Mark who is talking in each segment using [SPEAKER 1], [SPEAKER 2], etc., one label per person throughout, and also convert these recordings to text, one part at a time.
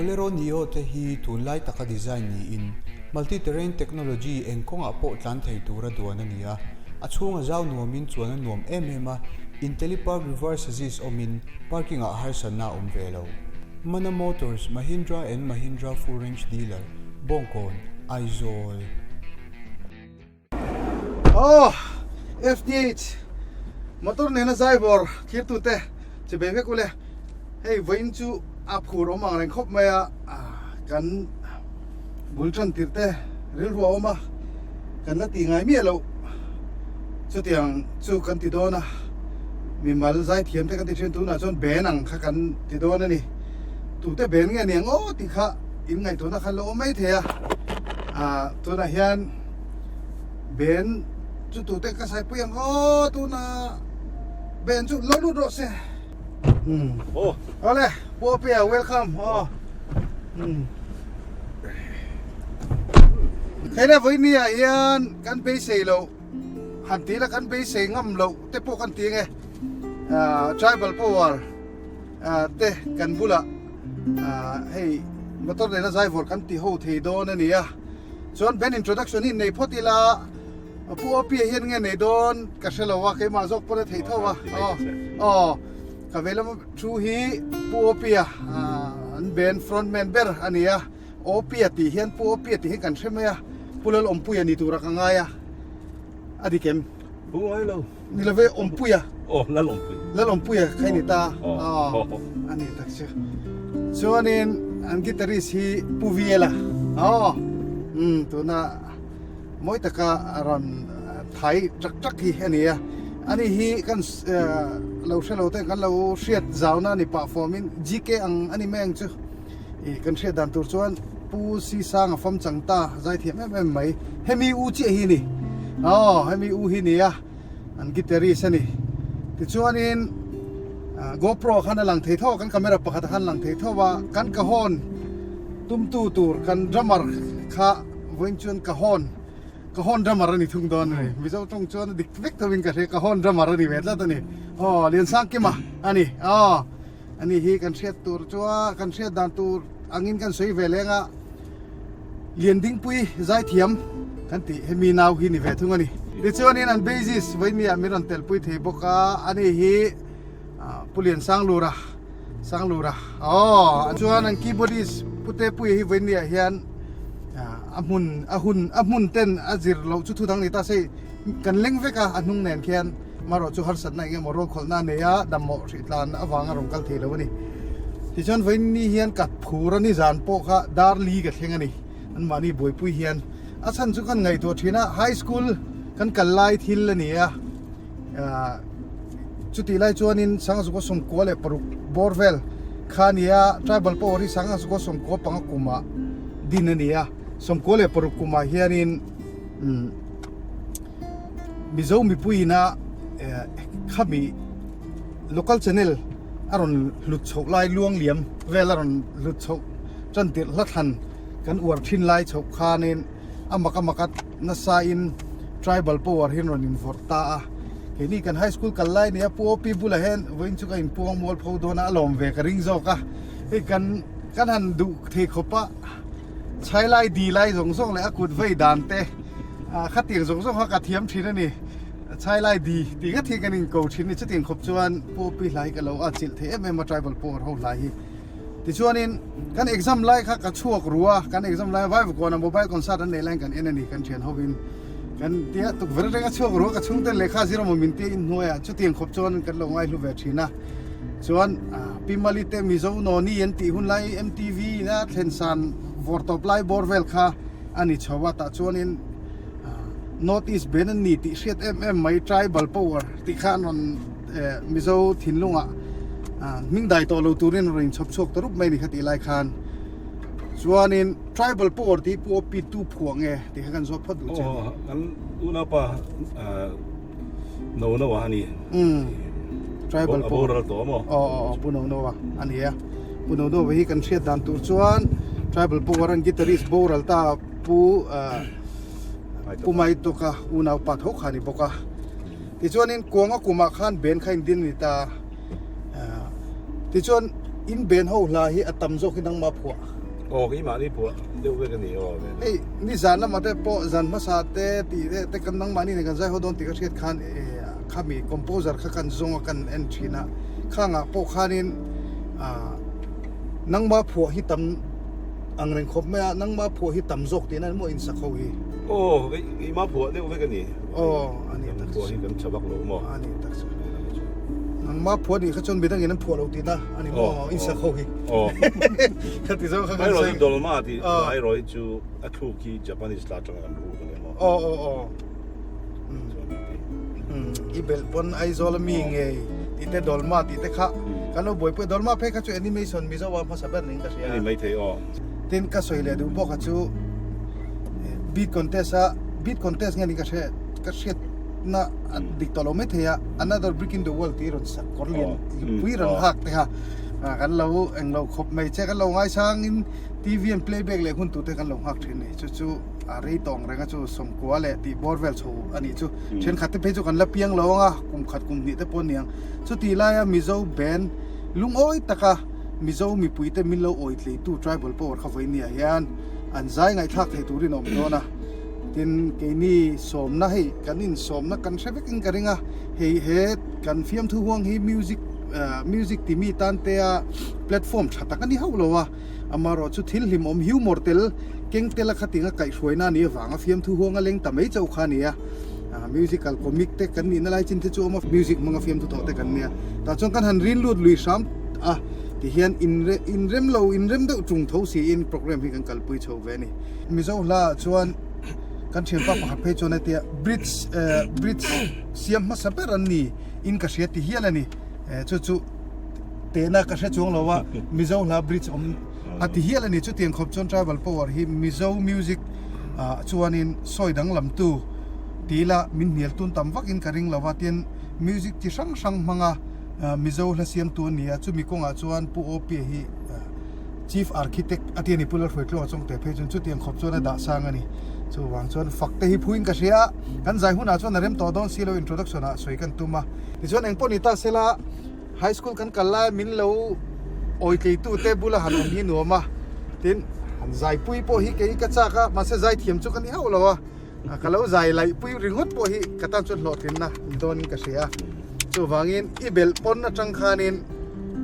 [SPEAKER 1] Bolero Neo te hi tunlai taka design niin multi-terrain technology eng kawngah pawh tlan thei tura duan a ni a. A chhunga zau nuamin chuan a nuam em em a, IntelliPark reverse assist awmin parking ah harsatna a awm ve lo. Mana Motors, Mahindra and Mahindra full range dealer, Bawngkawn, Aizawl.
[SPEAKER 2] Aw FTH motor nena zaivawr thirtute che bei vek ule hei vawiin chu a phur awm ang reng khawp mai a kan bul tan tirh te rilru a awm a kan la tih ngai miah loh chutiang chu kan ti dawn a mimal zaithiam te kan ti thin tunah chuan ben ang kha kan ti dawn a ni tute ben nge niang aw tih kha in ngaihtuahna kha la awm mai thei a ah tunah hian Ben chu tute ka saipui ang aw tuna Ben chu lo lut rawh se um
[SPEAKER 3] oh
[SPEAKER 2] awle Pu Apia welcome aw um Khaile vawiini ah hian kan beisei loh han ti ila kan beisei ngam loh te pawh kan ti ange ah tribal power ah te kan bulah ah hei motor nena zaivawr kan ti ho thei dawn a ni a. Chuan band introduction hi nei phawt ila Pu Opia hian nge nei dawn ka hre lo a keimah zawk pawn a theih tho a aw aw ka vei lama thu hi Pu Opia an band front man ber a ni a Opia tih hian Pu Opia tih hi kan hre mai a Pu Lalawmpuia ni tura ka ngai a a dik em?
[SPEAKER 3] Pu ngai lo.
[SPEAKER 2] Ni love Awmpuia.
[SPEAKER 3] Aw Lalawmpui.
[SPEAKER 2] Lalawmpuia kha i ni ta. Aw a ni tak chu. Chuanin an guitarist hi Pu Viela. Aw um tuna mawi taka rawn thai tak tak hi a ni a. Ani hi kan lo hre lo ten kan lo hriat zauna ni pah fawmin GK ang a ni mai ang chu. I kan hriat dan tur chuan Pu Sisanga fam chang ta zaithiam em em mai hemi u chiah hi a ni aw hemi u hi nia an guitarist a ni tichuanin GoPro khan a lang thei tho a kan camera pakhat khan a lang thei tho a kan ka hawn tumtu tur kan drummer kha vawiin chuan ka hawn ka hawn drummer a ni thung dawn a ni Mizo tawng chuan a dik vek tho in ka hria ka hawn drummer a ni ve tlat a ni aw Liansangkima a ni aw. Ani hi kan hriat tur chua kan hriat dan tur angin kan sawi ve leng a, Liandingpui zaithiam kan tih hemi nau hi ni ve thung a ni. Tichuanin an bassist vawinia min rawn telpui thei bawk a, ani hi Pu Liansanglura, Sanglura, aw chuan an keyboardist Pu Tepuia hi vawinia hian a hmun a hun a hmun ten a zir loh chu thu dang ni ta se kan leng vek a, a hnung nen khian. Marawh chu harsatna eng emaw rualkhawlhna a nei a, damawh hrih tlan avanga rawn kal thei lo a ni. Tichuan vawiin hian ka phur a ni zan pawh kha dar li ka thleng a ni. Anmahni buaipui hian a chhan chu kan ngaihtuah thin a, high school kan kal lai thil a ni a, chutih lai chuanin Sangzukaw sawmkua leh paruk bawr vel kha a ni a, tribal power hi Sangzukaw sawmkua panga kumah din a ni a, 96 kumah hianin Mizo mipuiina khami local channel a rawn hlut chhoh lai luang liam vel a rawn hlut chhoh tan tirh hla thlan kan uar thin lai chhoh khanin a mak a mak a nasa in tribal power hi an rawn invawrh ta a keini kan high school kal lai nia Pu OP bulah hian vawiin chu ka inpuang mual pho dawn a a lawm ve ka ring zawk a hei kan kan han duh thei khawp a chhai lai di lai zawng zawng leh a kut vei dan te. Ah khatiang zawng zawng kha ka thiam thin a ni. Chai lai di tih nghat hi kan inko thin a ni. Chutiang khawp chuan Pu Pi hlai ka lo a chilh thei em em a tribal power ho hlai hi. Tichuanin kan exam lai kha ka chhuak ru a, kan exam lai Vaivakawn a mobile concert an neih laiin kan en a ni kan thian hovin. Kan tia tukverh atanga chhuak ru a ka chhungten lehkha zir emaw min tia inhnuaiah chutiang khawp chuan kan lo ngaihlu ve thin a. Chuan Pi Mali te Mizo Noni an tih hun lai MTV ina thlen san vawrtawp lai bawr vel kha a ni chho a tah chuanin North East ben an ni tih hriat em em mai tribal power tih kha an rawn Mizo thinlungah hming dai tawh lo turin an rawn inchhawp chhuak ta rup mai a ni kha tih lai khan chuanin tribal power tih hi Pu Opi tu phuah nge tih kha kan zawt phawt duh che.
[SPEAKER 3] Aw kan unaupa No No a ni.
[SPEAKER 2] Umm tribal power.
[SPEAKER 3] A boral tawh maw?
[SPEAKER 2] Aw aw Pu No No a a ni a. Pu No No hi kan hriat dan tur chuan tribal power an guitarist boral ta Pu Pu Maitawka unau pa tho kha a ni bawk a. Tichuanin Kuanga kumah khan band kha in din a ni ta. Tichuan. In ben ho hla hi a tam zawk hi nangmah phuah.
[SPEAKER 3] Aw keimahni phuah deuh vek a ni aw.
[SPEAKER 2] Hei nizan lamah te pawh zan hmasa te tih te te kan nangmahni nen kan zai ho dawn tih ka hriat khan khami composer kha kan zawng a kan en thin a, khangah pawh khanin ah nangmah phuah hi tam ang reng khawp mai a, nangmah phuah hi tam zawk tihna emaw in sak ho hi.
[SPEAKER 3] Aw keimah phuah deuh vek a ni.
[SPEAKER 2] Aw a ni tak
[SPEAKER 3] chu. Phuah hi kan tha vak lo maw?
[SPEAKER 2] A ni tak chu. Nangmah phuah nih kha chuan midangin an phuah lo tihna a ni maw in sak ho hi.
[SPEAKER 3] Aw.
[SPEAKER 2] Khati zawng kha kan sawi.
[SPEAKER 3] Airawh Dolma tih airawh hi chu a thluk hi Japanese la atanga kan ruk a ni maw?
[SPEAKER 2] Aw aw aw. I belh pawn Aizawl a mi ngei tih te Dolma tih te kha kan lo buaipui a, Dolma phei kha chu animation Mizo a hmasa ber niin ka hria.
[SPEAKER 3] A ni maithei aw.
[SPEAKER 2] Tin ka sawi leh duh bawk a chu beat contest a beat contest nge niin ka hre ka hriat na a dik tawh lo maithei a another brick in the wall tih rawn sak kawr lian pui rawn hak te kha kan lo englo khawp mai che kan lo ngaisang in TV an playback leh hun tur te kan lo nghak thin a ni chu chu a rei tawng reng a chu sawmkua leh tih bawr vel chho a nih chu thenkhat te phei chu kan la piang lo ang a kum khat kum hnih te pawh a ni ang chuti laia Mizo band lungawi taka Mizo mipui te min lo awi tleitu tribal power kha vawi nia hian an zai ngaihthlak thei turin a awm dawn a tin keini sawmna hei kan insawmna kan hre vek in ka ring a hei he kan fiamthu huang hi music music timi tan te a platform tha tak a ni hauh lo a. Amaherawh chu thil hlimawm humor tel keng tela khatinga kaihhruaina a nih avanga fiamthu huanga leng ta mai chauh kha a ni a. Musical comic te kan nihna lai chin te chu a awm a, music hmanga fiamthu thawh te kan nia. Tah chuan kan han rin lut lui hram a tihian inrem lo inrem deuh tung tho siin program hi kan kalpui chho ve a ni. Mizo hla ah chuan kan thianpa pakhat phei chuan hetia bridge bridge siam hmasa ber an ni in ka hria ti hial a ni. Chu chu. Tehna ka hre chuang lo a, Mizo hla bridge awm a ti hial a ni. Chutiang khawp chuan Tribal Power hi Mizo music ah chuanin sawi danglamtu ti ila min hnial tun tam vakin ka ring lo a, tin music chi hrang hrang hmanga Mizo hla siamtu a ni a, chumi kawngah chuan Pu Opia hi Chief Architect a ti a ni, Pu Lalhruaitluanga Chawngte phei chuan chutiang khawp chuan a dah sang a ni. Chuvang chuan fak te hi phuin ka hria a, kan zai hunah chuan a rem tawh dawn si lo introduction ah sawi kan tum a. Tichuan engpawh ni ta sela. High school kan kal lai min lo awitleitu te bula han awm hi nuam a, tin han zaipui pawh hi kei ka chak a, mahse zaithiam chu ka ni hauh lo a, ka lo zai laihpui ringawt pawh hi ka tan chuan hlawhtlinna ni dawnin ka hria. Chuvangin i belh pawn atang khanin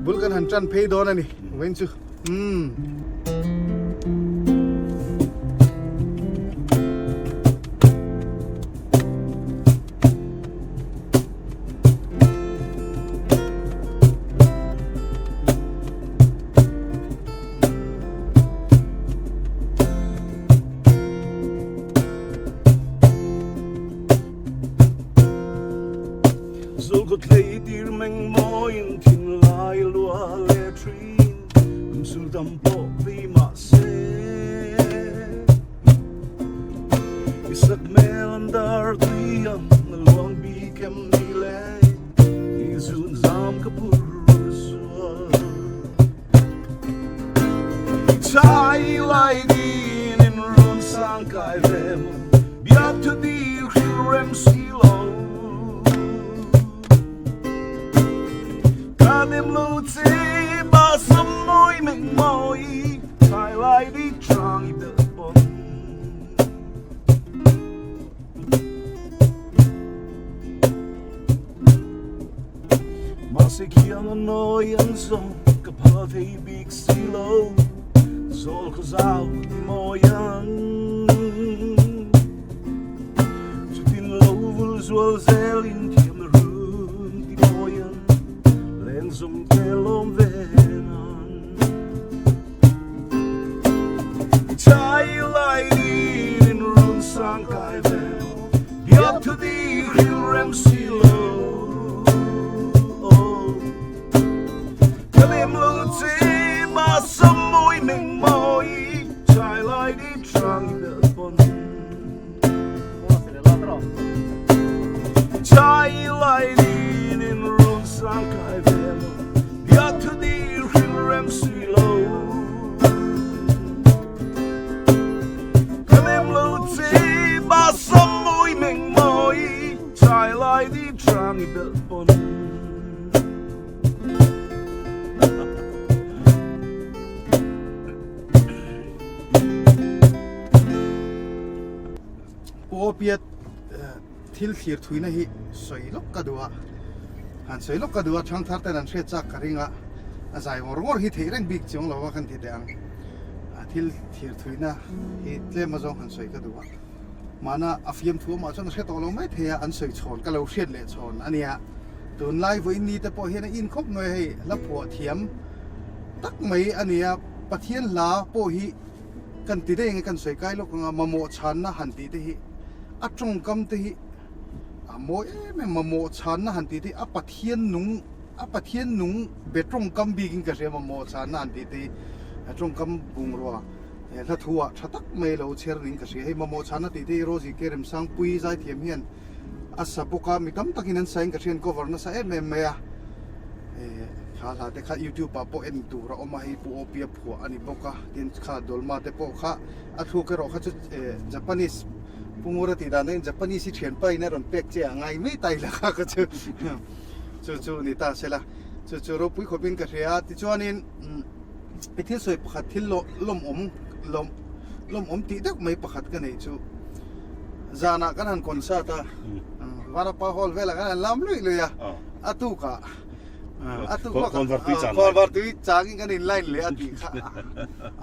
[SPEAKER 2] bul kan han tan phei dawn a ni vawiin chu. Umm.
[SPEAKER 3] Zulkhaw thlei tir meng mawiin thinlai lua leh thin kum sul tam pawh vei mah se. I sak hmel an dar tui ang a luang bik em ni le I zun zam ka phur sual I chai lai din in run sang kai ve maw Biak thu dil hril rem si lo Ka nem lo che ba sam mawi meng mawi Chai lai di chang i belh pawn. Mahse khiang a nawi an zawng ka phal thei bik si lo Zawl khaw zau ti mawi ang Chutin lo vul zual zel in thiam na run ti mawi ang Leng zawng te lawm ve nan Chai lai din in run sang kai ve Biak thu di hril rem si lo Ka lem lo che ma sam mawi meng mawi Chai lai di trang i bel pon Chai lai din in run sang kai ve Biak thu di hril rem si lo Ka lem lo che ba sam mawi meng mawi Chai lai di trang i bel pon.
[SPEAKER 2] Pu Opia thil thlir thuina hi sawi lawk ka duh a, han sawi lawk ka duh a, thangthar ten an hriat chak ka ring a, a zai ngawr ngawr hi theih reng bik chiang lo a kan ti teh ang. A thil thlir thuina hi tlem azawng han sawi ka duh a, mahna a fiamthu amah chuan a hre tawh lo mai thei a, an sawi chhawn ka lo hriat leh chhawn a nia. Tunlai vawiin ni te pawh hian a in khawp mai hei hla phuah thiam tak mai a nia, Pathian hla pawh hi kan ti daih ang e kan sawi kai lawk ang a, mamawh chhanna han tih te hi a tawngkam te hi a mawi em em, mamawh chhanna han tih te hi a Pathian nung a Pathian nung be tawngkam bikin ka hria mamawh chhanna han tih te hi a tawngkam bungrua hla thu ah tha tak mai lo chher niin ka hria, hei mamawh chhanna tih te hi Rosie Keremsangpuii zaithiam hian a sa bawk a, mi tam takin an sain ka hrian cover nasa em em mai a, kha hla te kha youtube ah pawh en tur a awm a, hei Pu Opia phuah a ni bawk a, tin kha Dolma te pawh kha a thluk erawh kha chu Japanese Pu Ngura tih dan dahin Japanese hi thianpa in a rawn pek che a ngai mai ta ila kha kha chu chu chu ni ta sela chu chu ropui khawpin ka hria a, tichuanin i thil sawi pakhat thil lawmawm lawm lawmawm tih deuh mai pakhat ka neih chu zanah kan han concert a Vanapa hall velah kan han lam luih luih a a tukah a tuk khawnvar tui changin kan in line leh a tih kha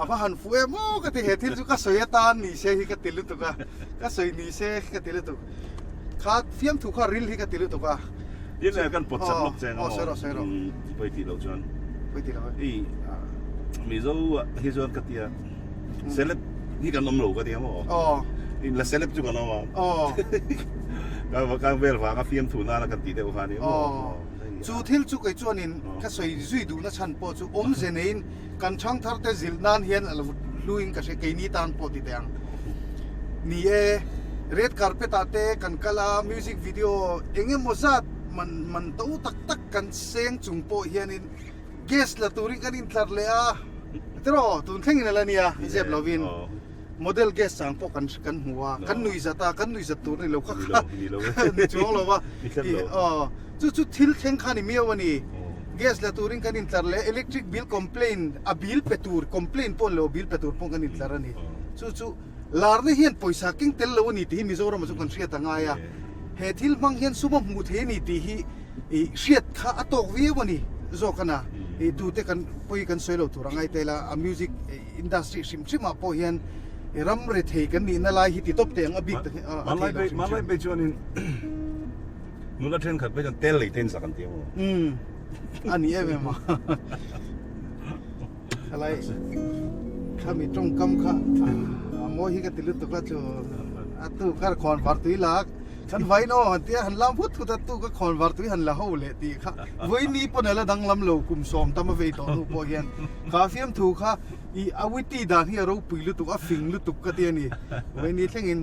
[SPEAKER 2] a va han fuh em aw ka ti he thil chu ka sawi atan ni se hi ka ti lutuk a ka sawi ni se ka ti lutuk kha fiamthu kha ril hi ka ti lutuk a
[SPEAKER 3] Tin kan pawt chak lawk cheng a maw pawi tih loh chuan hei Mizo hi chuan ka tia celeb hi kan awm lo ka tia maw in la celeb chu kan awm a ka vel vang a fiamthu nana kan tih deuh kha ni maw
[SPEAKER 2] chu thil chu kei chuanin ka sawi zui duhna chhan pawh chu awmze neiin kan thangthar te zilh nan hian a lo hluin ka hria keini tan pawh ti teh ang ni e red carpet ah te kan kal a music video eng emaw zat man man to tak tak kan seng chung pawh hianin gas la turin kan intlar leh a tiraw tun thlengin a la nia zep lovin model gas chang pawh kan kan hmu a kan nui zat a kan nui zat tur a ni lo kha kha ni chuang lo va aw chu chu thil thleng kha ni miau a ni gas la turin kan intlar leh electric bill complain a bill pe tur complain pawh ni lo bill pe tur pawh kan intlar a ni chu chu Larna hian pawisa keng tel lo a ni tih hi Mizoram ah chu kan hriat a ngai a, he thil hmang hian sum a hmuh thei a ni tih hi ih hriat kha a tawk viau a ni zawk a na, ih tute kan pawi kan sawi lo tur a ngai tel a, a music industry hrim hrim ah pawh hian ram rethei kan nihna lai hi ti tawp teh ang a bik tak hi a theih loh hrim hrim.
[SPEAKER 3] Hmanlai phei chuanin nula thenkhat phei chuan tel lei te in sak an ti emaw?
[SPEAKER 2] Umm a ni em em a. Thalai khami tawngkam kha a mawi hi ka ti lutuk a chu a tu kha khawn var tui lak kan vain aw han tia han lam hut hut a tu ka khawn var tui han la ho leh tih kha vawi pawn a la danglam lo kum sawm tam a vei tawh hnu pawh hian kha fiamthu kha i a witty dan hi a ropui lutuk a fing lutuk ka ti a ni vawi thlengin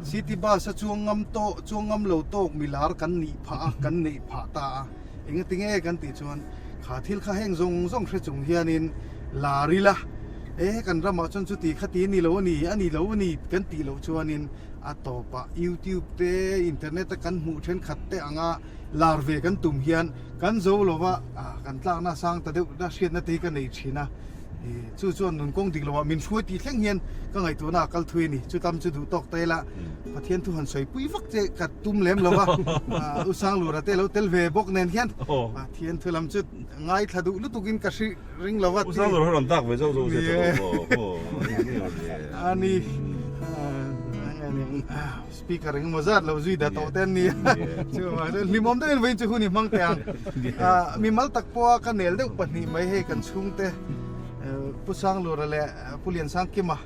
[SPEAKER 2] city bus a chuang ngam tawh chuang ngam lo tawk milar kan nih phah a kan neih phah ta a. Engatinge kan tih chuan kha thil kha heng zawng zawng hre chung hianin lar ila, e kan ramah chuan chuti kha ti a ni lo a ni, a ni lo a ni kan tih loh chuanin a tawpah youtube te internet a kan hmuh thenkhat te anga lar ve kan tum hian kan zo lova kan tlakna sang ta deuh na hriatna te hi ka nei thin a. Chu chuan nun kawng dik loah min hruai tih thleng hian ka ngaihtuahna a kal thui a ni. Chutam chu duh tawk ta ila Pathian thu han sawi pui vak che ka tum lem lo va, U Sanglura te lo tel ve bawk nen hian Pathian thu lam chu ngaithla duh lutukin ka hri ring lo va.
[SPEAKER 3] U Sanglura rawn dak ve zauh zauh che chu aw.
[SPEAKER 2] A ni. Speaker eng emaw zat lo zui dah tawh te an ni a, chuvang chuan hlimawm deuhin vawiin chu hun i hmang teh ang. Mimal tak pawha ka nel deuh pahnih mai hei kan chhungte Pu Sanglura leh Pu Liansangkima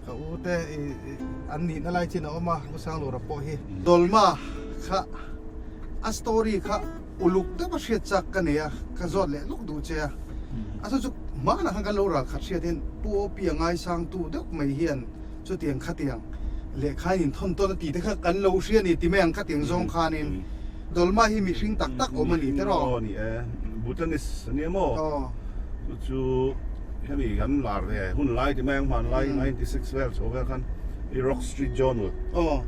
[SPEAKER 2] ka u te an nihna lai chin a awm a, Pu Sanglura pawh hi. Dolma kha a story kha uluk deuh a hriat chak ka nei a, ka zawt leh lawk duh che a, a chu chu hmanah khan kan lo ral khat hriat hian Pu Opi a ngaisangtu deuh mai hian Chutiang khatiang lehkhain inthawn tawn a tih te kha kan lo hria a ni ti mai ang khatiang zawng khanin Dolma hi mihring tak tak awm a ni tiraw?
[SPEAKER 3] Aw ni e, Bhutanese a ni emaw?
[SPEAKER 2] Aw.
[SPEAKER 3] Chu chu hemi kan lar ve hun lai ti mai ang hmanlai 96 vel chho vel khan i Rock Street Journal
[SPEAKER 2] Aw.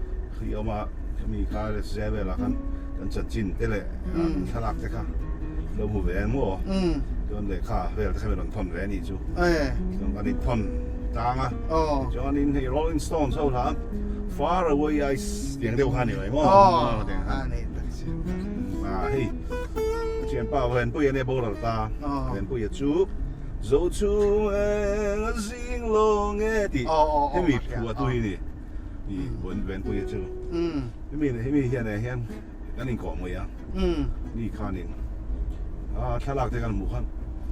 [SPEAKER 3] khi awm a khami kha leh velah khan kan chanchin te leh an thlalak te kha lo hmu ve ang maw? Chuan lehkha vel te kha min rawn thawn ve a nih chu. Chuan kan inthawn tlang a. Chuanin hei Rolling Stones ho hla. Far away eyes tiang deuh kha a ni mai maw?
[SPEAKER 2] Aw, a ni tak chu.
[SPEAKER 3] A hei thianpa Venpuia nia boral ta. Venpuia chu Zo chhung eng a zing lo nge tih hemi phuah tu hi ni. I Venpuia chu. Hemi hemi hian eh hian kan inkawh mai a. Ni khanin a thlalak te kan hmuh khan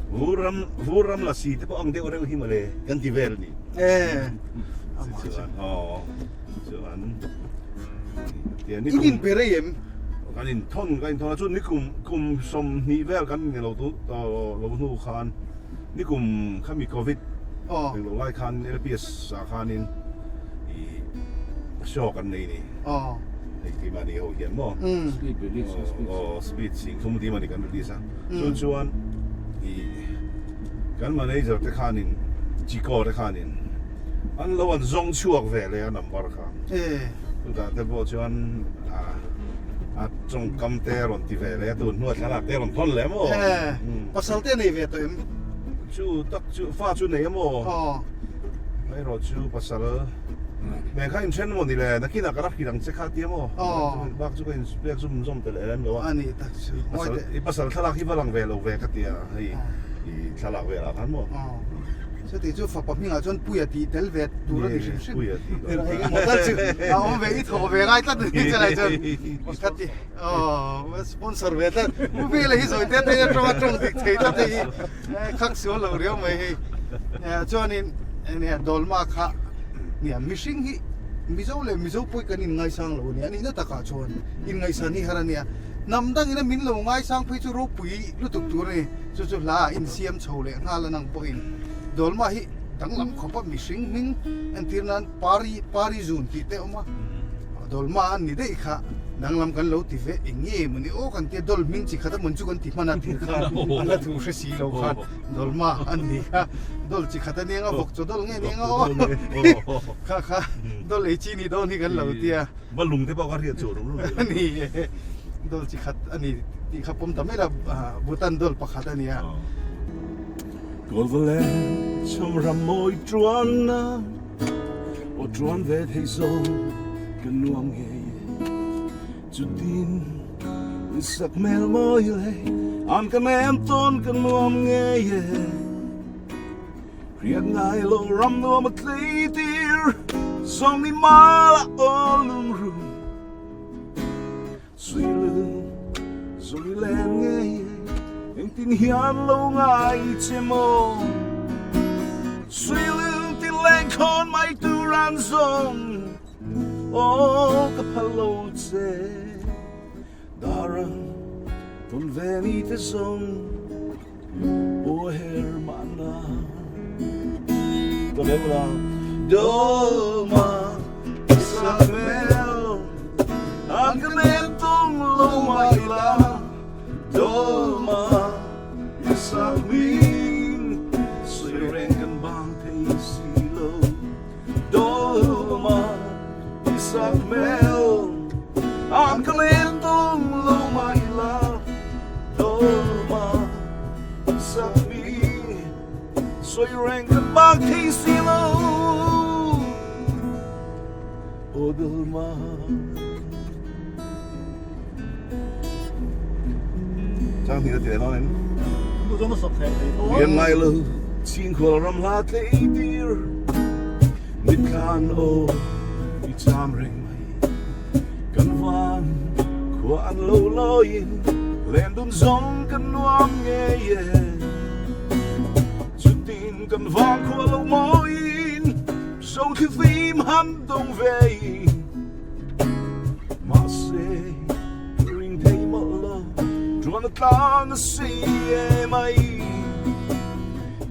[SPEAKER 3] vur ram vur ram lasi te pawh ang deuh reuh hi mawle kan ti vel a ni. Chuan aw chuan tian
[SPEAKER 2] In in pe rei em?
[SPEAKER 3] Kan in thawn kan in thawn a chu nikum kum 20 vel kan ni lo tu lo hnu khan nikum khami covid englo lai khan LPS ah khanin i show kan nei ni. Hei ti mahni ho hian maw?
[SPEAKER 4] Speed release a speed.
[SPEAKER 3] Aw speed sing thum ti mahni kan release a. Chu chuan i kan manager te khanin Chico te khanin an lo an zawng chhuak ve leh a number kha. Chutah te pawh chuan a tawngkam te rawn ti ve leh a tun hnuah thlalak te rawn thawn leh maw?
[SPEAKER 2] Pasal te nei ve tawh em?
[SPEAKER 3] Chu tak chu fa chu nei a maw? Erawh chu pasal Hmel kha inthen maw ni le? Nakinah ka la hrilh ang che kha tia maw? Bak chu ka inpek zum zawm tel em lo a.
[SPEAKER 2] A nih tak chu.
[SPEAKER 3] I pasal thlalak hi va lang ve lo ve ka tia hei i thlalak velah khan maw?
[SPEAKER 2] Chuti chu fapa hmingah chuan Puia tih tel ve tur a ni hrim hrim.
[SPEAKER 3] Puia tih
[SPEAKER 2] tel. Eng emaw tal chu a awm ve i thawh ve ngai tlat a ni chulai chuan ka ti aw sponsor ve tlat. Pu Vela hi zawi te te atanga tawng dik thei tlat hei hi. Khak sual lo riau mai hei. Chuanin nia Dolma kha nia mihring hi Mizo leh Mizo pawh kan inngaisang lo a nia. A nihna takah chuan inngaihsan hi har a nia. Hnam dangin a min lo ngaisang phei chu ropui lutuk tur a ni. Chu chu hla ah insiam chho leh nghal a nang pawhin Dolma hi danglam khawp a mihring hming entir nan Pari Pari zun tih te a awm a. Dolma an ni daih kha danglam kan lo ti ve eng nge maw ni aw kan tia dol hming chi khat a mawn chu kan ti hman a tir khan a la thu hre si lo khan Dolma an ni kha dol chi khat a nia nga vawk chaw dol nge nia nga aw kha kha dol ei chi ni dawn hi kan lo tia
[SPEAKER 3] va lung te pawh kha hriat chu rum rum
[SPEAKER 2] a ni e dol chi khat a ni tih kha pawm ta mai la Bhutan dol pakhat a nia.
[SPEAKER 3] Kawlvalen chham ram mawi tuan na. Aw tuan ve thei zawng ka nuam ngei e Chutin i sak hmel mawi le an ka nem tawn ka nuam ngei e Hriat ngai lo ram nuam a tlei tir zawng ni mala aw lungrun Suy lung rồi lên nghe Engtin hian lo ngai che maw Suy lung ti leng khawn mai tur an zawng Aw ka phal lo che Darang tawn ve ni te zawng Aw her mahna Tawn em la Dolma Isabel An ka nem tung lo mai la Dolma Isabel Soi reng kan bang thei si lo Dolma Isabel An ka len tung lo mai la Dolma Isabel Soi reng kan bang thei si lo O Dolma Chang thì là nói Hiện nay lo Ching khual ram hla tlei tir Mit khan o I cham reng mai Kan van khua an lo loin Len dun zong kan nuam nge ye Chutin kan van khua lo moin Zo thi phim han dong ve Mahse ring thei mawlh lo Tuan a tlang a si e mai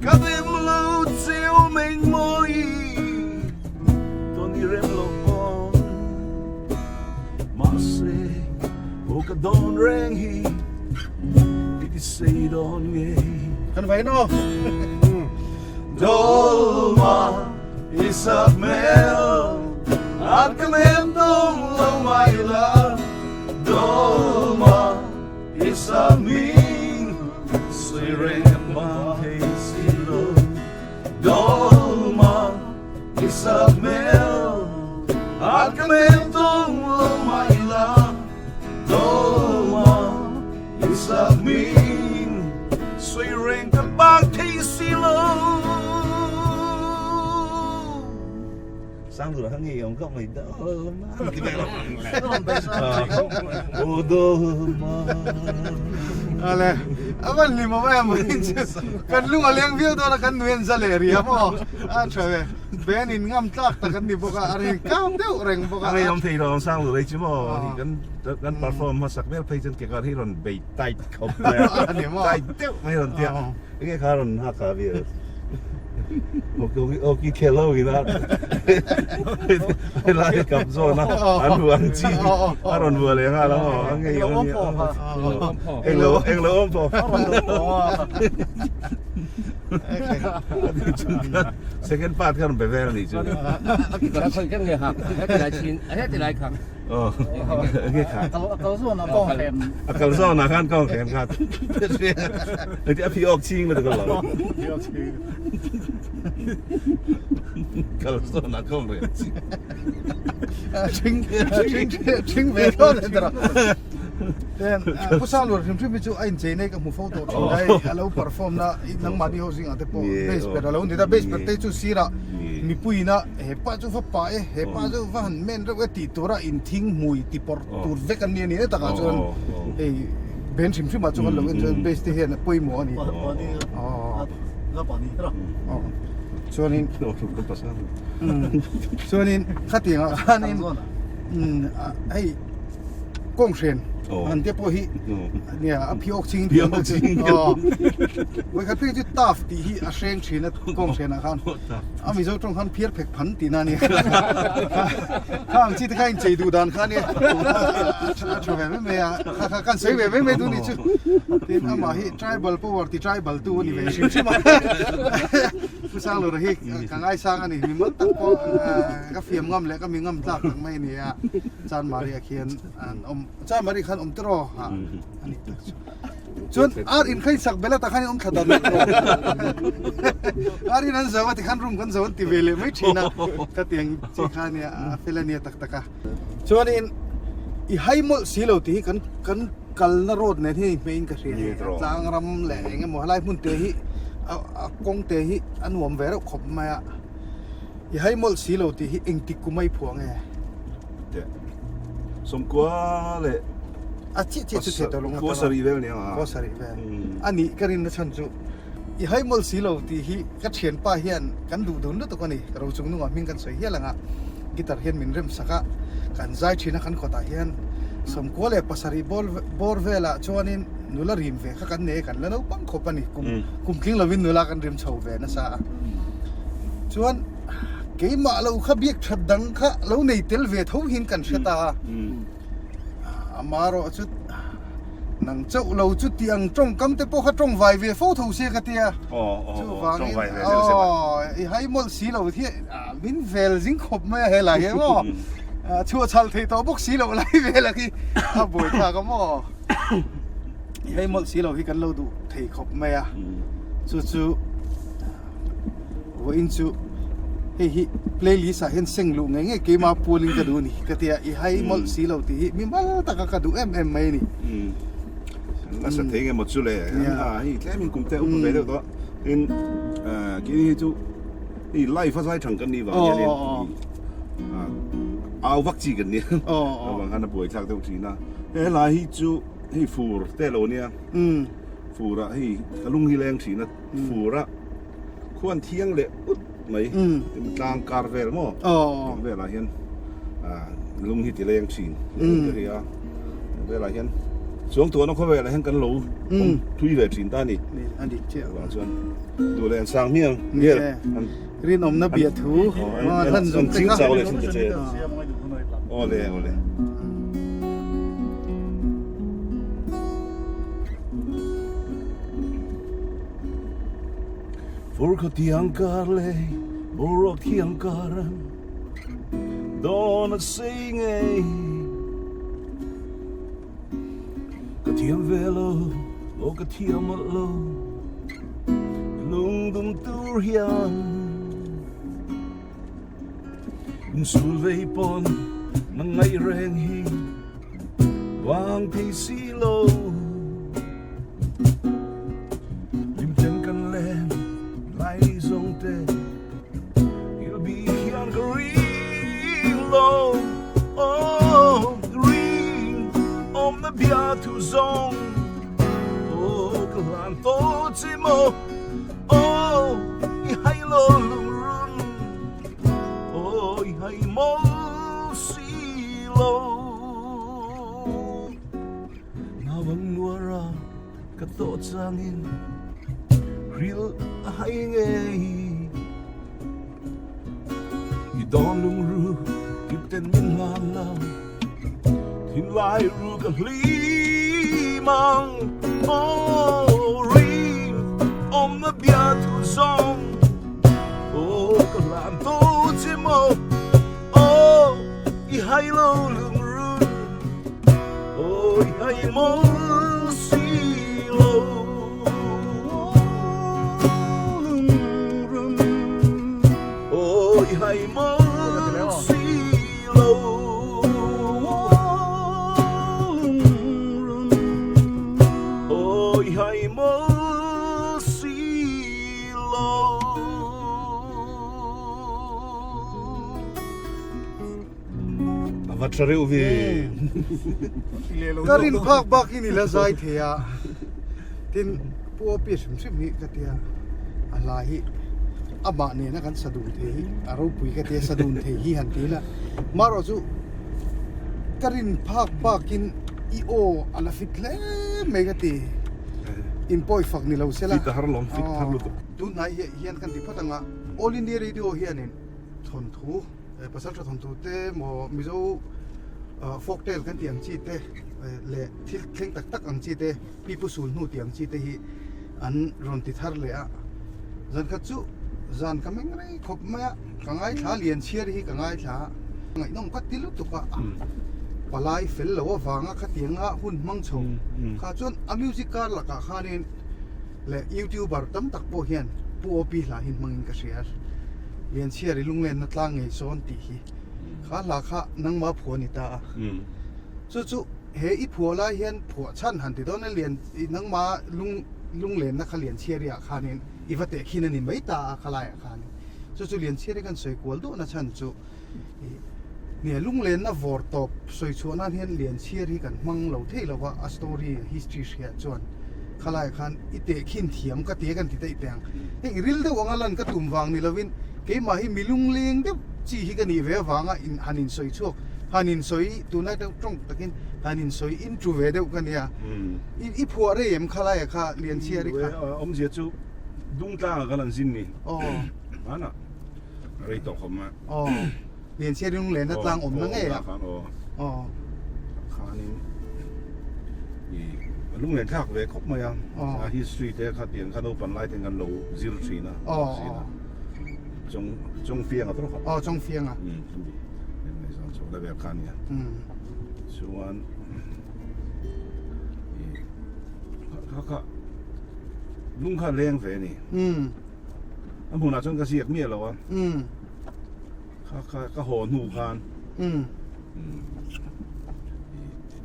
[SPEAKER 3] Ka dem lo chiu meng mawi Tuan i rem lo pawn Mahse aw ka dawn reng hi I ti sei dawn ngei
[SPEAKER 2] Kan vai no.
[SPEAKER 3] Dolma i sak hmel An ka lem tum lo mai la Dolma i sak hming Sawi reng kan bang thei si lo Dolma i sak hmel An ka Sangzura kha ngei awm khawp mai Dawlma ti vek lo. Aw Dawlma.
[SPEAKER 2] Ale a van hlim awm em in chu kan lung a leng viau dawn a kan nui an za leh ri a maw a tha ve Ben in ngam tlak tak an ni bawk a a reng kang deuh reng bawk a.
[SPEAKER 3] A ngei awm thei lo ang Sangzura hi chu maw kan kan perform hmasak vel phei chuan kekawr hi rawn bei tight khawp mai a tight deuh mai rawn tia enge kha rawn hak a vel. Hockey khel ho ina helai kap zawn a an hmu ang chi a rawn vua leh nghal a maw a ngei awm nia englo englo awm pawh second part kha rawn pe vel anih chu A kal zawnah khan kawng hren kha a phi awk ching lutuk alawm. Kal zawnah kawng hren ching.
[SPEAKER 2] Ṭhing ṭhing ve thlawt a ni tawh. Ten Pu Sanglur hrim hrim hi chu a inchei nei ka hmu fo tawh thin a hei a lo perform na nangmahni ho zingah te pawh bass per a lo ni ta bass per te chu sirah mipuiin a He pa chu va pa e, he pa chu va han men reuh e tih tura inthing hmui ti pawrh tur vek an ni a ni takah chuan hei ben hrim hrim ah chuan lo en chuan base te hian a pawimawh a ni. Chuanin chuanin khatiangah khanin hei kawng hren an te pawh hi nia a phiawk ching
[SPEAKER 3] phiawk ching
[SPEAKER 2] vawikhat phei chu taf tih hi a hreng thin a kawng hren ah khan a mizo tawng khan phiar phek phan tih na nia kha ang chi te kha inchei duh dan kha nia a tha ve mai mai a kha kha kan sawi ve mai mai duh ni chu tin amah hi tribal power ti tribal tu a ni ve hrim hrim a Pu Sanglura hi ka ngaisang a ni mi mal tak pawh ka fiam ngam leh ka mi ngam tlak tak mai a ni a. Chanmari ah khian an awm Chanmari khan awm tiraw ha a ni tak chu chuan ar in kha in sak bel atah khan in awm thla dan ar in an zo a tikhan room kan zo an ti ve leh mai thin a khatiang chi kha ania a fel ania tak tak a chuanin i hai mawlh si lo tih hi kan kan kalna road nen hian inhmeh in ka hria hei tlang ram leh eng emaw helai hmun te hi a kawng te hi a nuam ve reuh khawp mai a. I hai mawlh si lo tih hi engtik kum a i phuah nge?
[SPEAKER 3] Teh. Sawmkua leh
[SPEAKER 2] A chiah chiah chu thei tawh lo nga
[SPEAKER 3] Kua sarih vel nia nga.
[SPEAKER 2] Kua sarih vel. A nih ka rinna chhan chu i hai mawlh si lo tih hi ka thianpa hian kan duh dun lutuk a ni. Rochung nungah hming kan sawi hial ang a, guitar hian min rem sak a, kan zai thin a kan kawtah hian 97 bawr velah chuanin nula rim ve kha kan nei a, kan la naupang khawp a ni. Kum kum tling lovin nula kan rim chho ve nasa a. Chuan keimah lo kha biak that dang kha lo nei tel ve tho hian kan hre ta a. Amarawh chu nang chauh lo chu tih ang tawngkam te pawh kha tawng vai ve fo tho se ka tia. Chuvangin aw i hai mawlh si lo hi min vel zing khawp mai a helai hi maw. Chhuah chhal thei tawh bawk si loh lai vel a khi a buaithlak a maw. I hei mawlh si lo hi kan lo duh thei khawp mai a chu chu vawiin chu hei hi playlist ah hian seng luh ngei ngei keima pualin ka duh a ni ka tia i hai mawlh si lo tih hi mi mal taka ka duh em em mai a ni.
[SPEAKER 3] Nasa thei nge maw chu le a hei tlem in kum te upa ve deuh tawh tin keini hi chu hei live a zai thang kan nih vang hian in au vak chi kan nia avang khan a buai thlak deuh thin a helai hi chu Hei fur te lo nia fur ah hei ka lung hi leng thin a fur ah khuan thiang leh ut mai tlang kar vel maw tlang vel ah hian lung hi ti leng thin ka hria vel ah hian chuang tuahna khawvel ah hian kan lo awm thui ve thin ta a ni chuvang chuan duh leh an sang hmiang
[SPEAKER 2] rinawmna bia thu
[SPEAKER 3] an ching chau leh thin ta che awle awle. Fur khaw thiang kar leh boruak thiang kar an dawn a sei ngei Ka thiam ve lo, aw ka thiam mawlh lo Lungdum tur hian Insul vei pawn na ngaih reng hi vang thei si lo Lim chen kan len lai ni zawng te You'll be hian ka ring. zawng Aw ka hlan tawh che maw Aw i hai lo lungrun Aw i hai maw si lo Ngawang nuara ka tawh changin Ril a hai ngei I dawn lungru kip ten min hlan la Thinlai ru ka hlim ang Aw rim awmna bia thu zawng Aw ka hlan tawh che maw Aw i hai lo lungrun Aw i hai maw si lo Lungrun Aw i hai maw si lo Lungrun Aw i hai maw si lo
[SPEAKER 4] A va tha reuh ve.
[SPEAKER 2] Ka rin phak bak in i la zai thei a, tin Pu Opi hrim hrim hi ka tia a hla hi amah nena kan sa dun thei hi a ropui ka tia sa dun thei hi han ti ila marawh chu ka rin phak bak in i aw a la fit hle mai ka ti in pawi fak ni lo sela
[SPEAKER 4] Fit a har lawm fit har lutuk.
[SPEAKER 2] Tunhnai hian kan ti phawt ang a All India Radio hianin thawnthu Pasaltha thawnthu te maw Mizo folk tale kan tih ang chi te leh thil thleng tak tak ang chi te pipu sul hnu tih ang chi te hi an rawn ti thar leh a zan khat chu zan ka meng rei khawp mai a ka ngaithla lian chhiar hi ka ngaithla a ngaihnawm ka ti lutuk a palai fel lo avanga khatianga hun hmang chho kha chuan a music kar lakah khanin leh youtuber tam tak pawh hian Pu OP hla hi hmangin ka hria. Lianchhiar i lunglenna tlang ngei sawn tih hi kha hla kha nangma phuah a ni ta a. Chu chu he i phuah lai hian phuah chhan han ti dawn a lian i nangma lung lunglenna kha Lianchhiari ah khanin i va teh khin a ni mai ta a khalaiah khanin. Chu chu Lianchhiari kan sawi kual duhna chhan chu i nia lunglenna vawr tawp sawi chhuah nan hian Lianchhiar hi kan hmang lo thei lo va a story history hriat chuan khalaiah khan i teh khin thiam ka ti a kan ti daih teh ang. Hei ril deuh anga lan ka tum vang ni lovin keimah hi mi lungleng deuh chi hi ka nih ve avanga in han insawi chhuak han insawi tunlai deuh tawng takin han insawi intru ve deuh ka nia. I i phuah rei em khalaia kha Lianchhiari kha?
[SPEAKER 4] Awmzia chu Dungtlangah kan han zin ni.
[SPEAKER 2] Aw.
[SPEAKER 4] Hmanah rei tawh khawp mai.
[SPEAKER 2] Aw. Lianchhiari lunglenna tlang awmna ngei ah.
[SPEAKER 4] Aw.
[SPEAKER 2] Aw.
[SPEAKER 4] Khanin i lunglen thlak ve khawp mai a. A history te kha tiang kha naupang lai ten kan lo zir thin a.
[SPEAKER 2] Aw.
[SPEAKER 4] Chawng chawng fiang a tawk.
[SPEAKER 2] Aw chawng fiang a.
[SPEAKER 4] Um zan chho la vel kha nia. Chuan i kha kha lung kha leng ve ni.
[SPEAKER 2] Um.
[SPEAKER 4] A hmunah chuan ka ziak miah lo a.
[SPEAKER 2] Um.
[SPEAKER 4] Kha kha ka haw hnu khan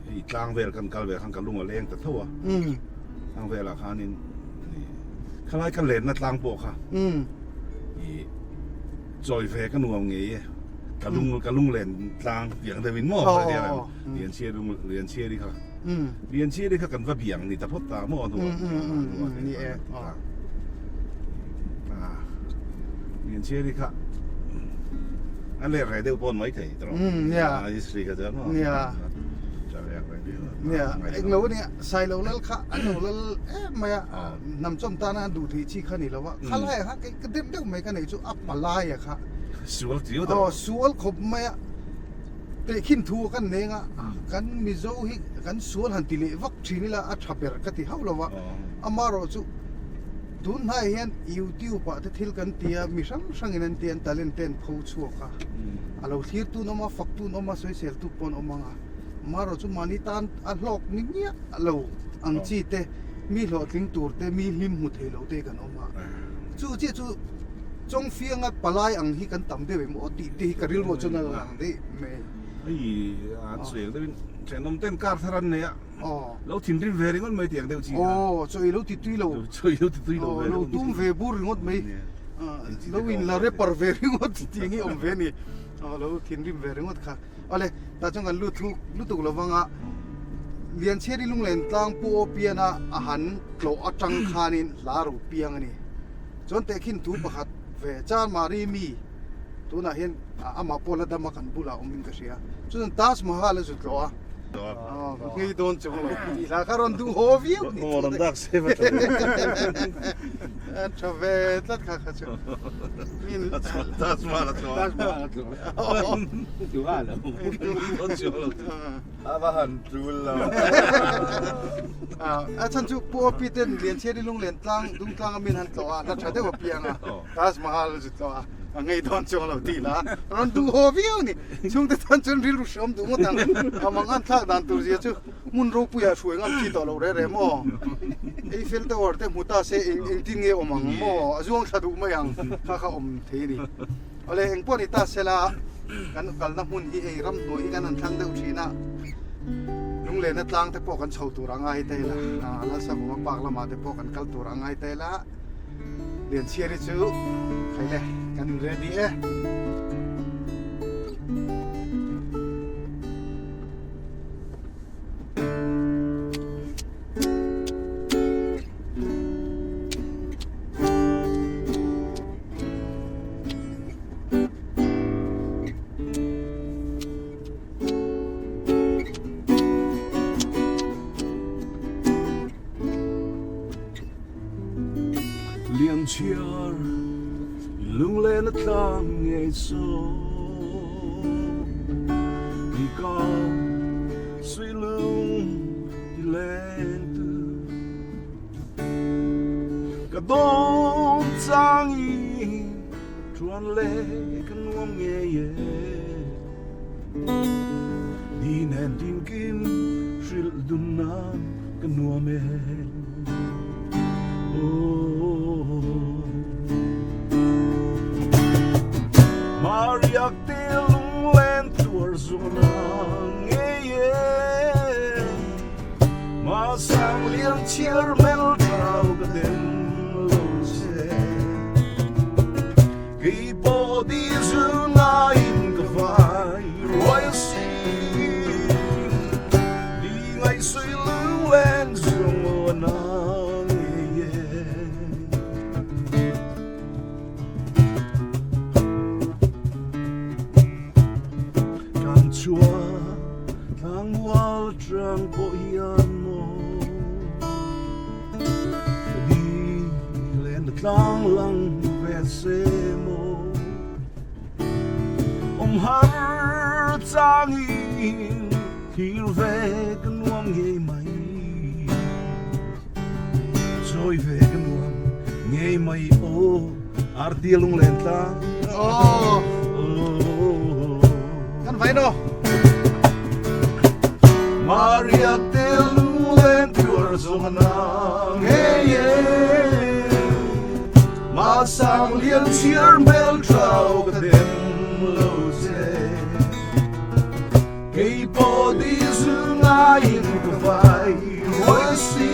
[SPEAKER 4] i tlang vel kan kal ve khan ka lung a leng ta tho a. Tlang velah khanin khalai ka lenna tlang pawh kha i chawi ve ka nuam ngei e. Ka lung ka lung len tlang tiang deuhin maw Lianchhiari lung Lianchhiari kha Lianchhiari kha kan va biang ni ta phawt ta maw a hnuah Lianchhiari kha a let reh deuh pawn mai thei tawh a history kha chuan maw
[SPEAKER 2] Nia englo ania Sailo lal kha an lo lal em mai a hnam chawm tana an duh theih chi kha ni lo a khalai ah kha ka dem deuh mai ka nei chu a palai a kha
[SPEAKER 4] sual chiu tawh
[SPEAKER 2] sual khawp mai a Tehkhin thu kan neng a, kan Mizo hi kan sual han ti leh vak thin ila a tha ber ka ti hauh lo va, amaherawh chu tun hnaiah hian YouTube ah te thil kan ti a, mi hrang hrangin an ti a, an talent te an pho chhuak a, a lo thlirtu an awm a, faktu an awm a, sawiseltu pawh an awm ang a, amaherawh chu mahni tan a hlawk ni miah lo ang chi te, mi hlawhtling tur te, mi hlim hmu thei lo te kan awm a, chu chiah chu. Chawngfianga palai ang hi kan tam deuh em aw tih te hi ka rilruah chuan a lang daih mai.
[SPEAKER 4] Hei a chuang deuhin thenawm ten kar thar an nei a, lo thinrim ve ringawt mai tiang deuh chi kha.
[SPEAKER 2] Aw, chaw ei lo ti tui lo.
[SPEAKER 4] Chaw ei lo ti tui lo ve ringawt.
[SPEAKER 2] Lo tum ve bur ringawt mai. Lo in la rapper ve ringawt tiang hi awm ve a ni. Lo thinrim ve ringawt kha. Awle, tah chuan kan lut thuk lutuk lo vang a. Lianchhiari Lunglen tlang Pu Aw Piana a han tlawh atang khanin hla ro piang a ni. Chuan tehkhin thu pakhat ve Charmari mi tunah hian amah pawh la dam a kan bulah awmin ka hria. Chuan Taj Mahal a zu tlawh a. Ka nghei dawn chung lo tih hla kha rawn duh haw viau ni.
[SPEAKER 3] Rawn dak se va tha ve.
[SPEAKER 2] A tha ve tlat kha kha chu.
[SPEAKER 3] Taj Mahal a tlawh a.
[SPEAKER 5] Taj Mahal a tlawh a. Duh a lo.
[SPEAKER 3] Dawn chung lo.
[SPEAKER 5] A va han tul lo.
[SPEAKER 2] A chhan chu Pu Opi ten Lianchhiari Lunglen tlang Dungtlang a min han tlawh a, hla tha deuh a piang a, Taj Mahal a zu tlawh a, a ngei dawn chuang lo tih la rawn duh haw viau a ni. Chhungte tan chuan rilru hreawm duh ngawt ang, a mang an thlak dan tur zia chu hmun ropuiah hruai ngam chi tawh lo reh reh maw? Eiffel Tower te hmu ta se eng engtin nge awm ang maw? A zuang thla duh mai ang kha kha awm thei a ni. Awle eng pawh ni ta sela kan kalna hmun hi hei ramhnuai hi kan han thlang deuh thin a, lunglena tlang te pawh kan chho tur a ngai ta ila, Lalsavunga park lamah te pawh kan kal tur a ngai ta ila. Lianchhiari chu khai le kan in ready e.
[SPEAKER 4] Lianchhiar lunglen a tlang ngei saw Kei ka suih lung ti len tu Ka dawn chang in tuan le ka nuam ngei e Di nen tinkim hrilh dun nan ka nuam e Mariak te lunglen tuar zuang na ngei e Ma sang lian chiar mel trau ka dem lo che Kei pawh di zu ngaiin ka vai ruai a si Di ngaihsui lunglen zuang aw a na ngei e. Kan chhuah tlangmual atang pawh hian maw Ka di len a tlang lang ve se maw Awm har changin thlir ve ka nuam ngei mai Chawi ve ka nuam ngei mai aw Arti lunglen tlang
[SPEAKER 2] Aw Kan vai no
[SPEAKER 4] Maria te lunglen tuar zawng a na ngei e Ma sang lian chhiar hmel thau ka dem lo che Kei pawh di zu ngaiin ka vai ruai si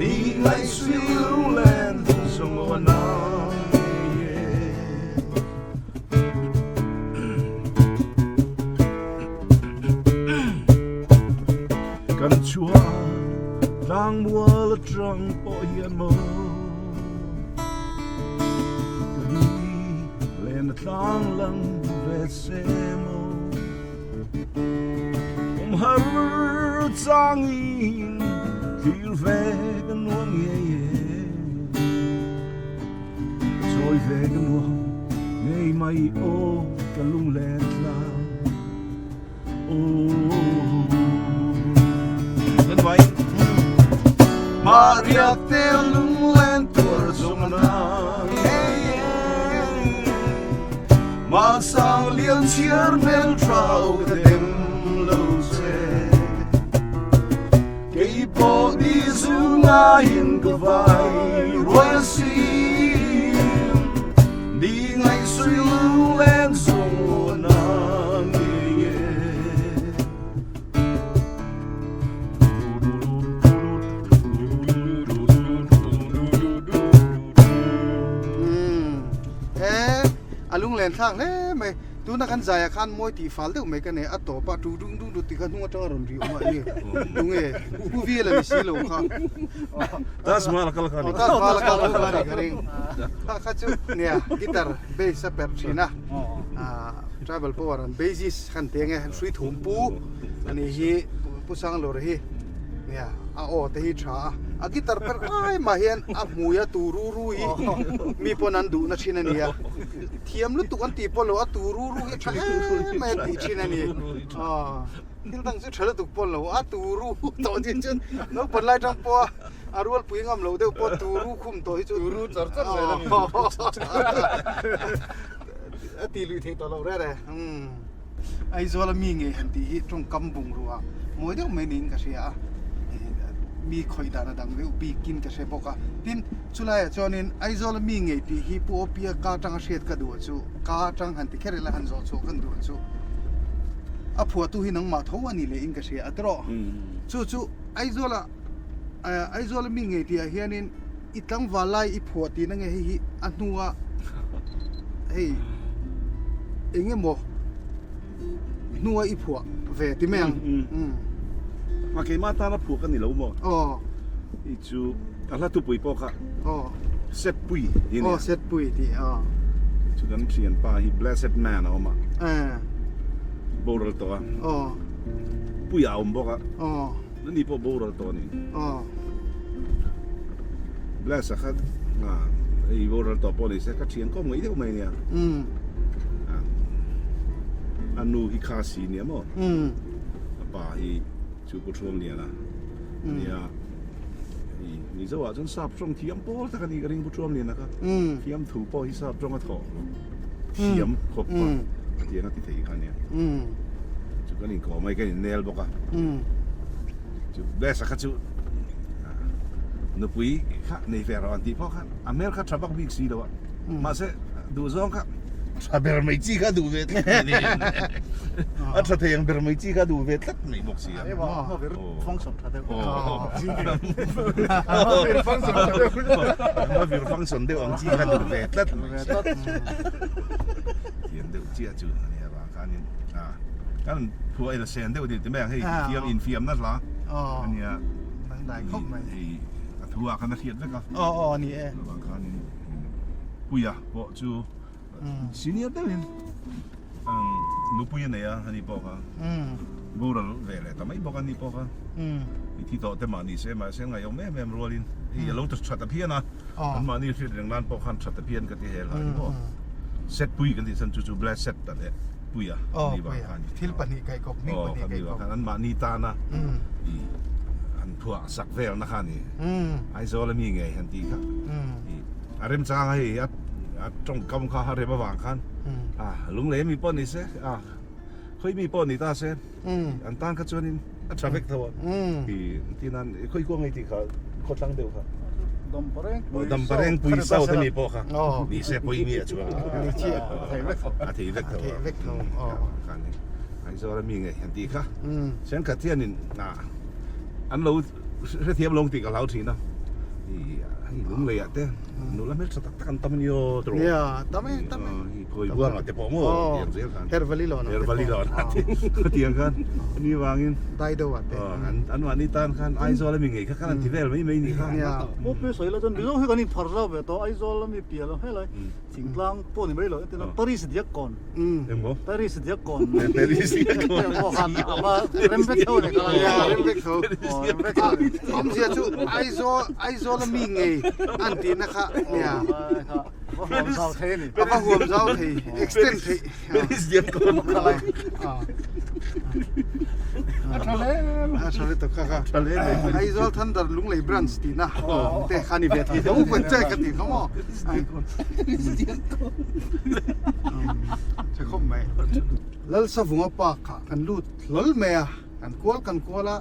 [SPEAKER 4] Di ngaihsui lunglen zawng aw a na ngei e. Kan chhuah tlangmual atang pawh hian maw Ka di len a tlang lang ve se maw Awm har changin thlir ve ka nuam ngei e. Chawi ve ka nuam ngei mai aw ka lunglen tlang aw Nan vai Maria te lunglen tuar zawng a na ngei e Ma sang lian chhiar hmel thau ka dem lo che Kei pawh di zu ngaiin ka vai ruai a si Di ngaihsui lunglen zawng aw na ngei e.
[SPEAKER 2] Umm e a lunglen thlak hle mai. Tuna kan zaiah khan mawi tih fal deuh mai ka nei, a tawp a tu dung dung dut tih kha hnung atanga rawn ri awm a enge tunge Pu Vial a ni si lo kha.
[SPEAKER 3] Taj Mahal a kal kha a ni.
[SPEAKER 2] Aw Taj Mahal a kal kha a ni ka ring. Kha kha chu nia guitar bass a perh thin a, tribal power an bassist khan ti ange hrui thum pu a nih hi Pu Sanglura hi nia a aw te hi tha a, a guitar perh ai mah hian a hmui a tu ru ru hi mi pawn an duhna thin a nia. Thiam lutuk an tih pawh lo, a tu ru ru hi tha em mai an tih thin a ni. Thil dang chu tha lutuk pawh lo, a tu ru tawh tih chuan naupang lai tang pawh a a rualpui ngam loh deuh pawh tu ru khum tawh hi chu
[SPEAKER 5] Tu ru char char zel a ni.
[SPEAKER 2] A tih lui theih tawh loh reh reh. Aizawl a mi ngei han tih hi tawngkam bungrua mawi deuh mai niin ka hria a, mi khawih dan a dang deuh bikin ka hre bawk a. Tin, chulaiah chuanin Aizawl a mi ngei tih hi Pu Opia ka atanga hriat ka duh chu, ka atang han ti kher ila han zawh chhuah kan duh chu, a phuahtu hi nangmah tho a ni lehin ka hria a tawh. Chu chu Aizawl a Aizawl a mi ngei tihah hianin I tlangval lai i phuah tihna nge hei hi a hnua hei eng emaw hnua i phuah ve ti mai ang.
[SPEAKER 3] A keimah tana phuah ka ni lo maw?
[SPEAKER 2] Aw.
[SPEAKER 3] Hei chu a hla thupui pawh kha
[SPEAKER 2] Aw.
[SPEAKER 3] Set pui tih a nia.
[SPEAKER 2] Aw set pui tih aw.
[SPEAKER 3] Chu kan thianpa hi Blessed Man a awm a. Boral tawh a.
[SPEAKER 2] Aw.
[SPEAKER 3] Puia a awm bawk a.
[SPEAKER 2] Aw.
[SPEAKER 3] Ani pawh boral tawh a ni.
[SPEAKER 2] Aw.
[SPEAKER 3] Bless a kha hei boral tawh pawh ni se ka thian kawm ngaih deuh mai ania.
[SPEAKER 2] Umm.
[SPEAKER 3] A nu hi kha si nia maw?
[SPEAKER 2] Umm.
[SPEAKER 3] A pa hi chu Pu Thuamliana ania. Hei Mizo ah chuan sap tawng thiam pawl tak a ni ka ring Pu Thuamliana kha.
[SPEAKER 2] Umm.
[SPEAKER 3] Thiam thu pawh hi sap tawng a thawh thiam khawp a tiang a ti thei kha ania.
[SPEAKER 2] Umm.
[SPEAKER 3] Chu kan inkawh mai kan innel bawk a.
[SPEAKER 2] Umm.
[SPEAKER 3] Chu Bless-a kha chu nupui kha nei ve rawh an tih pawh khan a hmel kha tha vak bik si lo a. Mahse duhzawng kha tha ber mai chi kha duh ve tlat mai ni. A tha thei ang ber mai chi kha duh ve tlat mai bawk si a.
[SPEAKER 5] Function tha deuh.
[SPEAKER 3] A vir function deuh ang chi kha duh ve tlat mai si. Thiam deuh chiah chu a nia vang khanin a kan phuah ila sen deuh ti mai ang hei thiam infiamna hla a nia
[SPEAKER 2] dangdai khawp mai
[SPEAKER 3] hei a thu ah khan a hriat vek a
[SPEAKER 2] aw aw a ni e
[SPEAKER 3] vang khanin puia pawh chu senior deuhin nupui a nei a ani pawh kha boral ve leh ta mai bawk a ni pawh kha i thi tawh te mahni se mahse ngaihawm em em rualin hei a lo tha ta phian a An mahni hriat reng nan pawh khan tha ta phian ka ti hel ha ni maw. Set pui kan tih chhan chu chu blessed ta leh puia ni vang khan.
[SPEAKER 2] Thil pahnih kaih kawp hming pahnih kaih kawp.
[SPEAKER 3] An mahni tana i an phuah sak vel na kha ni. Aizawl a mi ngei han tih kha. A remchang a hei a tawngkam kha a rem avang khan a lunglei mi pawh ni se a khawi mi pawh ni ta se an tan kha chuanin a tha vek tho a i tinan khawi kuang ei tih kha khawthlang deuh kha Dampareng pui sau te mi pawh kha ni se pawi mi a chuang
[SPEAKER 2] ni chi a thei vek tho
[SPEAKER 3] a thei vek tho
[SPEAKER 2] a thei vek tho
[SPEAKER 3] khan Aizawl a mi ngei han tih kha thenkhat hianin an lo Hrethiam lo ang tih ka hlau thin a, i hei lunglei ah te nula hmeltha tak tak an tam a ni aw tawh.
[SPEAKER 2] Nia, tam e, tam e.
[SPEAKER 3] Hei khawi buang ah te pawh maw tiang zel khan.
[SPEAKER 2] Hervali lawn ah te pawh.
[SPEAKER 3] Hervali lawn ah te tiang khan a ni vangin.
[SPEAKER 2] Daido ah te.
[SPEAKER 3] An mahni tan khan Aizawl a mi ngei kha khan an ti vel mai mai ni kha.
[SPEAKER 2] Nia.
[SPEAKER 5] Maw pe sawi la chuan Mizo hi kan inphar zau ve tawh Aizawl a mi pial ang helai thingtlang pawh ni mai lo entirna Paris Diakkawn.
[SPEAKER 3] Engmaw?
[SPEAKER 5] Paris Diakkawn.
[SPEAKER 3] Paris Diakkawn.
[SPEAKER 5] Pawh khan a va rem vek tho ni kha.
[SPEAKER 2] Nia, rem vek tho.
[SPEAKER 5] Aw, rem vek tho ni.
[SPEAKER 2] Awmzia chu Aizawl, Aizawl a mi ngei an tihna kha nia.
[SPEAKER 5] A va huam zau thei a ni.
[SPEAKER 2] A va huam zau thei, extend theih.
[SPEAKER 3] Paris Diakkawn.
[SPEAKER 2] A tha hle. A tha lutuk kha kha.
[SPEAKER 3] Tha hle mai.
[SPEAKER 2] Aizawl Thunder Lunglei branch tihna te kha ni ve thei tho kan che ka ti kha maw. Tha khawp mai. Lalsavunga park ah kan lut hlawl mai a, kan kual kan kual a,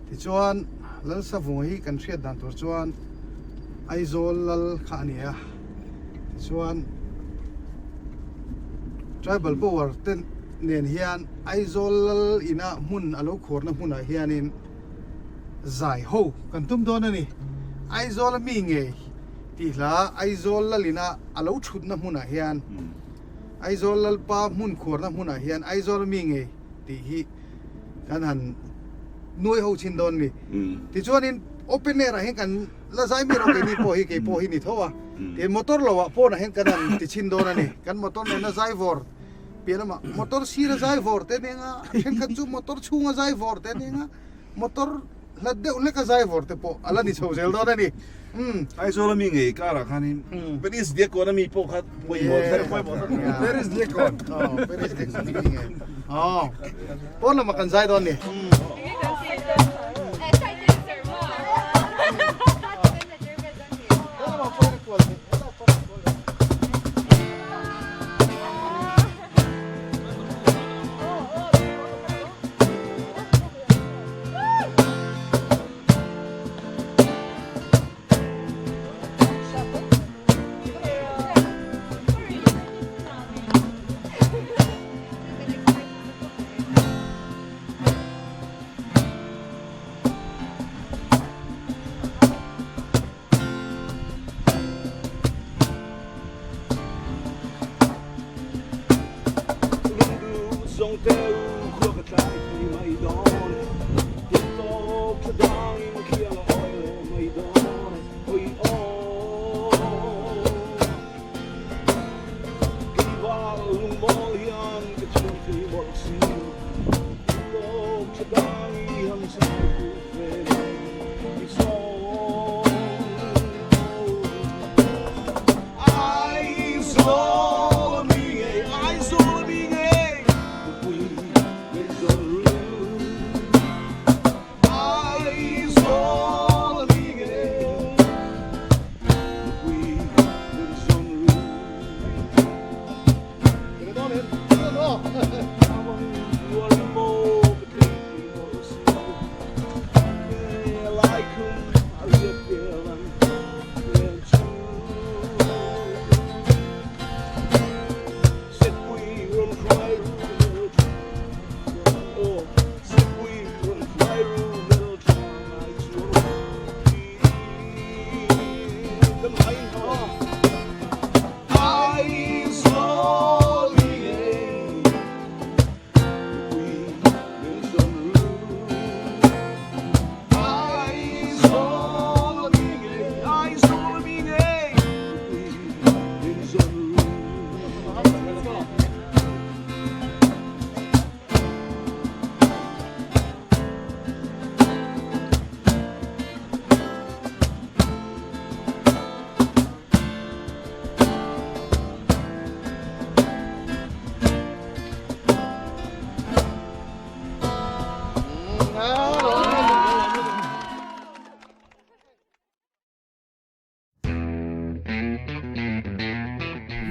[SPEAKER 2] tichuan Lalsavunga hi kan hriat dan tur chuan Aizawl lal kha a ni a, tichuan Tribal Power te nen hian Aizawl lal ina hmun a lo khuarna hmunah hianin zai ho kan tum dawn a ni. Aizawl a mi ngei tih hla Aizawl lalina a lo thutna hmunah hian. Aizawl Lalpa hmun khuarna hmunah hian Aizawl mi ngei tih hi kan han nuai ho chhin dawn ni. Tichuanin open air ah hian kan la zai miah lo keini pawh hi kei pawh hi ni tho a. Tin motor lo ah pawnah hian kan han ti chhin dawn a ni. Kan motor nena zai vawr piah lamah motor sira zai vawr te nia nga, thenkhat chu motor chhunga zai vawr te nia nga, motor hlat deuh hleka zai vawr te pawh a la ni chho zel dawn a ni. Umm.
[SPEAKER 4] Aizawl ami ngei karah khanin Paris Diakon ami pawh kha pawimawh hle kha.
[SPEAKER 2] Paris Diakon. Aw Paris Diakon ami ngei. Aw. Pawn lamah kan zai dawn ni.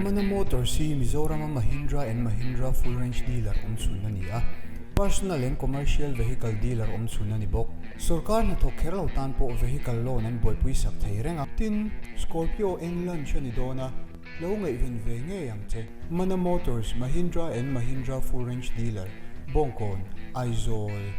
[SPEAKER 1] Mana Motors hi Mizorama Mahindra and Mahindra full range dealer awm chhun a ni a, personal and commercial vehicle dealer awm chhun a ni bawk. Sorkar hnathawk kher lo tan pawh vehicle loan an buaipui sak thei reng a. Tin, Scorpio eng launch a ni dawn a, lo ngaihven ve ngei ang che. Mana Motors, Mahindra and Mahindra full range dealer, Bawngkawn, Aizawl.